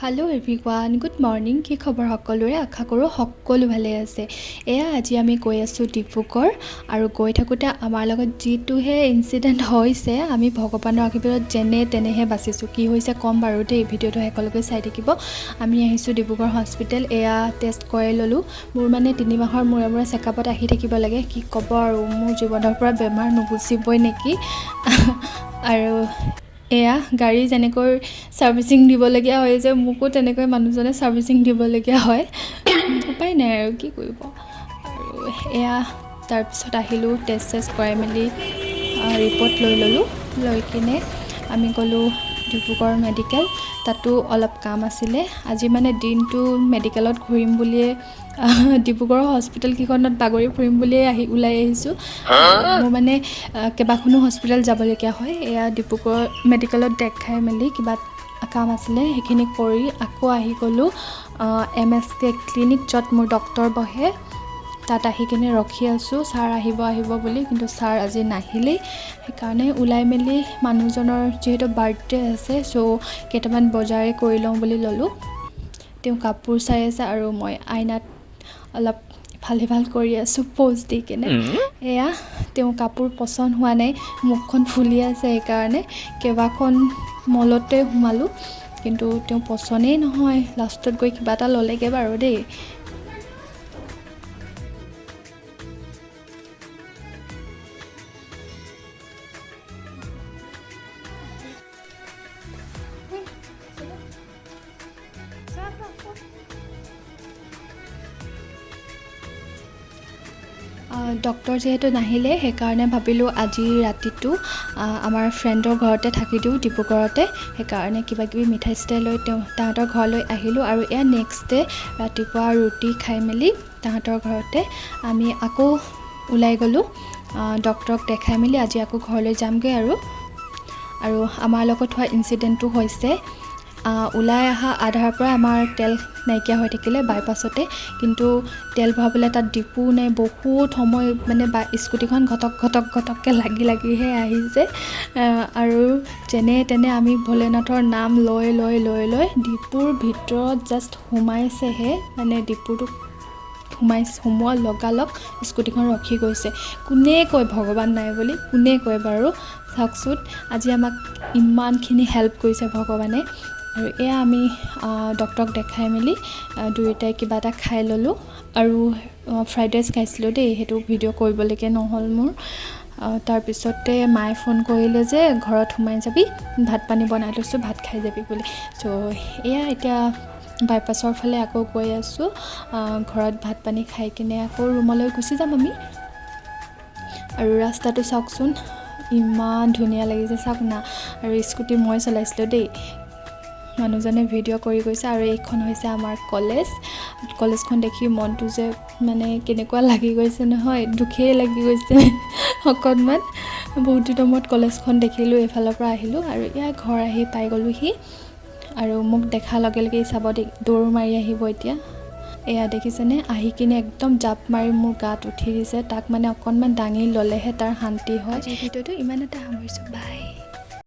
Hello' everyone, good morning. কি খবৰ সকলোৰে? আশা কৰোঁ সকলো ভালে আছে। এয়া আজি আমি গৈ আছোঁ ডিব্ৰুগড় আৰু গৈ থাকোঁতে আমাৰ লগত যিটোহে ইনচিডেণ্ট হৈছে, আমি ভগৱানৰ আশীৰ্বাদত যেনে তেনেহে বাচিছোঁ। কি হৈছে ক'ম বাৰু দেই, ভিডিঅ'টো শেষলৈকে চাই থাকিব। আমি আহিছোঁ ডিব্ৰুগড় হস্পিটেল। এয়া টেষ্ট কৰাই ল'লোঁ। মোৰ মানে 3 মাহৰ মূৰে মূৰে চেকআপত আহি থাকিব লাগে। কি ক'ব আৰু, মোৰ জীৱনৰ পৰা বেমাৰ নুগুচিবই নেকি। আৰু এয়া গাড়ী যেনেকৈ ছাৰ্ভিচিং দিবলগীয়া হয় যে, মোকো তেনেকৈ মানুহজনে ছাৰ্ভিচিং দিবলগীয়া হয়। উপায় নাই আৰু কি কৰিব। আৰু এয়া তাৰপিছত আহিলোঁ, টেষ্ট চেষ্ট কৰাই মেলি ৰিপৰ্ট লৈ ল'লোঁ। লৈ কিনে আমি গ'লোঁ ডিব্ৰুগড় মেডিকেল। তাতো অলপ কাম আছিলে। আজি মানে দিনটো মেডিকেলত ঘূৰিম বুলিয়ে, ডিব্ৰুগড় হস্পিটেলকেইখনত বাগৰি ফুৰিম বুলিয়ে আহি ওলাই আহিছোঁ। মোৰ মানে কেইবাখনো হস্পিটেল যাবলগীয়া হয়। এয়া ডিব্ৰুগড় মেডিকেলত দেখাই মেলি কিবা কাম আছিলে, সেইখিনি কৰি আকৌ আহি গ'লোঁ MSK clinic, য'ত মোৰ ডক্টৰ বহে। তাত আহি কিনে ৰখি আছোঁ ছাৰ আহিব আহিব বুলি, কিন্তু ছাৰ আজি নাহিলেই। সেইকাৰণে ওলাই মেলি মানুহজনৰ যিহেতু বাৰ্থডে আছে, চ' কেইটামান বজাৰে কৰি লওঁ বুলি ল'লোঁ। তেওঁ কাপোৰ চাই আছে আৰু মই আইনাত অলপ ইফাল সিফাল কৰি আছোঁ প'জ দি কিনে। এয়া তেওঁ কাপোৰ পচন্দ হোৱা নাই, মুখখন ফুলি আছে, সেইকাৰণে কেইবাখন মলতে সোমালোঁ, কিন্তু তেওঁ পচন্দেই নহয়। লাষ্টত গৈ কিবা এটা ল'লেগৈ বাৰু দেই। ডক্টৰ যিহেতু নাহিলে, সেইকাৰণে ভাবিলোঁ আজি ৰাতিটো আমাৰ ফ্ৰেণ্ডৰ ঘৰতে থাকি দিওঁ ডিব্ৰুগড়তে। সেইকাৰণে কিবা কিবি মিঠাই চিঠাই লৈ তেওঁ তাহাঁতৰ ঘৰলৈ আহিলোঁ। আৰু এয়া নেক্সট ডে ৰাতিপুৱা ৰুটি খাই মেলি তাহাঁতৰ ঘৰতে আমি আকৌ ওলাই গ'লোঁ। ডক্টৰক দেখাই মেলি আজি আকৌ ঘৰলৈ যামগৈ। আৰু আৰু আমাৰ লগত হোৱা ইনচিডেণ্টটো হৈছে, ওলাই অহা আধাৰ পৰা আমাৰ তেল নাইকিয়া হৈ থাকিলে বাইপাছতে। কিন্তু তেল ভৰাবলৈ তাত ডিপু নাই। বহুত সময় মানে বা স্কুটিখন ঘটক ঘটক ঘটককৈ লাগি লাগিহে আহিছে। আৰু যেনে তেনে আমি ভোলেনাথৰ নাম লৈ লৈ লৈ লৈ ডিপুৰ ভিতৰত জাষ্ট সোমাইছেহে, মানে ডিপুটো সোমোৱা লগালগ স্কুটিখন ৰখি গৈছে। কোনে কয় ভগৱান নাই বুলি, কোনে কয় বাৰু চাওকচোন। আজি আমাক ইমানখিনি হেল্প কৰিছে ভগৱানে। আৰু এয়া আমি ডক্টৰক দেখাই মেলি দুয়োটাই কিবা এটা খাই ল'লোঁ। আৰু ফ্ৰাইড ৰাইচ খাইছিলোঁ দেই, সেইটো ভিডিঅ' কৰিবলৈকে নহ'ল মোৰ। তাৰপিছতে মায়ে ফোন কৰিলে যে ঘৰত সোমাই যাবি, ভাত পানী বনাই লৈছোঁ, ভাত খাই যাবি বুলি। চ' এয়া এতিয়া বাইপাছৰ ফালে আকৌ গৈ আছোঁ। ঘৰত ভাত পানী খাই কিনে আকৌ ৰুমলৈ গুচি যাম আমি। আৰু ৰাস্তাটো চাওকচোন, ইমান ধুনীয়া লাগিছে, চাওক না। আৰু স্কুটি মই চলাইছিলোঁ দেই, মানুহজনে ভিডিঅ' কৰি গৈছে। আৰু এইখন হৈছে আমাৰ কলেজ। কলেজখন দেখি মনটো যে মানে কেনেকুৱা লাগি গৈছে নহয়, দুখেই লাগি গৈছে অকণমান। বহুত দিনৰ মূৰত কলেজখন দেখিলোঁ, এইফালৰ পৰা আহিলোঁ। আৰু ইয়াৰ ঘৰ আহি পাই গ'লোহি। আৰু মোক দেখাৰ লগে লগে চাব দেই, দৌৰ মাৰি আহিব এতিয়া। এয়া দেখিছেনে, আহি কিনে একদম জাপ মাৰি মোৰ গাত উঠি দিছে। তাক মানে অকণমান দাঙি ল'লেহে তাৰ শান্তি হয়। আজিৰ ভিডিঅ'টো ইমানতে সামৰিছোঁ, বাই।